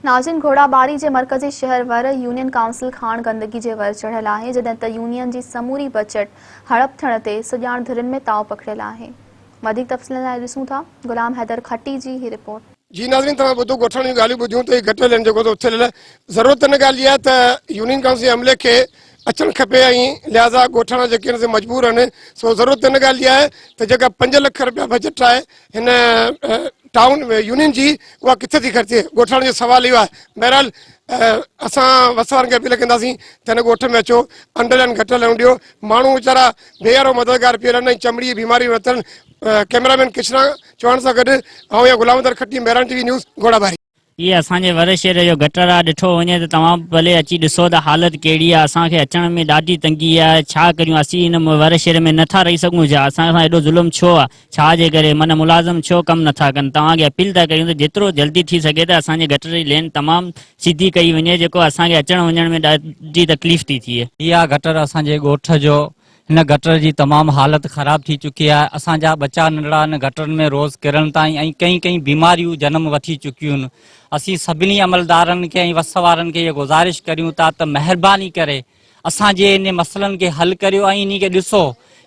ناظرين گهوڙاٻاري جي مرڪزي شهر ور يونين ڪائونسل کاڻ گندگي جي ور چڙهيل آهي جڏهن ته يونين جي سموري بجيٽ هڙپ ٿيڻ تي سڄاڻ ڌرين ۾ تاء پکڙيل آهي وڌيڪ تفصيلن لاء ڏسون ٿا غلام حيدر کٽي جي هي رپورٽ. جي ناظرين توهان ٻڌو ڳوٺاڻن جون ڳالهيون ٻڌيون ته هي گٽر لين جيڪو ته اٿليل ضرورت ان ڳالهه جي آهي ته يونين ڪائونسل جي عملي کي اچڻ کپي ۽ لهٰذا ڳوٺاڻا جيڪي ان سي مجبور آهن سو ضرورت ان ڳالهه جي آهي ته جيڪا 5 لک رپيا بجيٽ آهي هن ٽائون يونين جي اها ڪٿي ٿي خرچ ٿئي ڳوٺاڻن جو سوال اهو آهي بهرحال اسان وس وارن کي اپيل ڪنداسين ته هن ڳوٺ ۾ اچو انڊر لائن گٽر لائنون ڏيو ماڻهو ويچارا بي يارو مددگار پيل آهن ۽ چمڙي جي بيماري ورتل ڪئميرا مين ڪشنا چوهاڻ سان گڏ آئون يا Ghulam Haider Khatti Mehran T V news Ghorabari. هي اسان جي ور شهر جو گٽر آ ڏٺو وڃي ته توهان به ڀلي اچي ڏسو ته حالت ڪهڙي آ اسان کي اچڻ ۾ ڏاڍي تنگي آ ڇا ڪريون اسين هن ور شهر ۾ نٿا رهي سگهون ڇا اسان سان ايڏو ظلم ڇو آ ڇا جي ڪري من ملازم ڇو ڪم نٿا ڪن توهان کي اپيل ٿا ڪريون ته جيترو جلدي ٿي سگهي ته اسان جي گٽر جي لين تمام سڌي ڪئي وڃي جيڪو اسان کي اچڻ وڃڻ ۾ ڏاڍي تڪليف ٿي ٿئي. هي آ گٽر اسان جي ڳوٺ جو هن گٽر جي تمام حالت خراب ٿي چڪي آهي اسان جا ٻچا ننڍڙا هن گٽرن ۾ روز ڪرن ٿا ۽ ڪئين ڪئين بيماريون جنم وٺي چڪيون آهن اسين سڀني عملدارن کي ۽ وس وارن کي اها گذارش ڪريون ٿا ته مهرباني ڪري اسان جي ان مسئلن کي حل ڪريو ۽ انهي کي ڏسو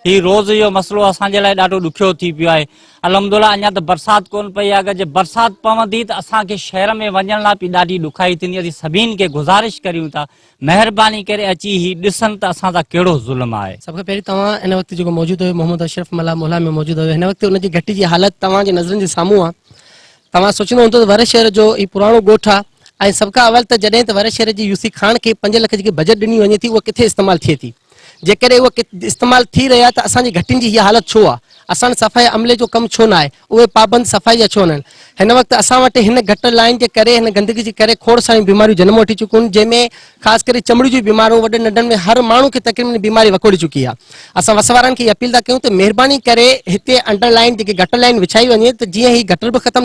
هي روز جو مسئلو اسان جي لاء ڏاڍو ڏکيو ٿي پيو آهي الحمدلله اڃا ته برسات ڪون پئي آهي اگر جي برسات پوندي ته اسان کي شهر ۾ وڃڻ لاء به ڏاڍي ڏکائي ٿيندي اسين سڀني کي گذارش ڪريون ٿا مهرباني ڪري اچي هي ڏسن ته اسان سان ڪهڙو ظلم آهي. سڀ کان پهرين توهان هن وقت جيڪو موجود آهيو محمد اشرف ملاح محلا ۾ موجود آهيو هن وقت ان جي گهٽي جي حالت توهان جي نظرن جي سامهون آهي توهان سوچيندو هوندو ته ورهه شهر جو هي پراڻو ڳوٺ آهي ۽ سڀ کان اول ته جڏهن ته ورهه شهر جي يوسي کاڻ کي 5 لک جيڪي بجيٽ ڏني وڃي ٿي اها ڪٿي استعمال ٿئي ٿي جيڪڏهن اها استعمال ٿي رهي آهي ته اسان جي گهٽين جي هيء حالت ڇو آهي اسان وٽ صفائي عملي جو ڪم ڇو نه آهي اهي پابند صفائي جا ڇو نه آهن؟ هن وقت اسان وٽ هن گٽر لائين جي ڪري هن گندگي جي ڪري کوڙ ساريون بيماريون جنم وٺي چڪيون آهن جنهن ۾ خاص ڪري چمڙي جون بيماريون وڏن ننڍن ۾ هر ماڻهو کي تقريبن بيماري وڪوڙي چڪي آهي اسان وس وارن کي اپيل ٿا ڪيون ته مهرباني ڪري هتي انڊر لائين جيڪي گٽر لائين وڇائي وڃي ته جيئن هي گٽر به ختم.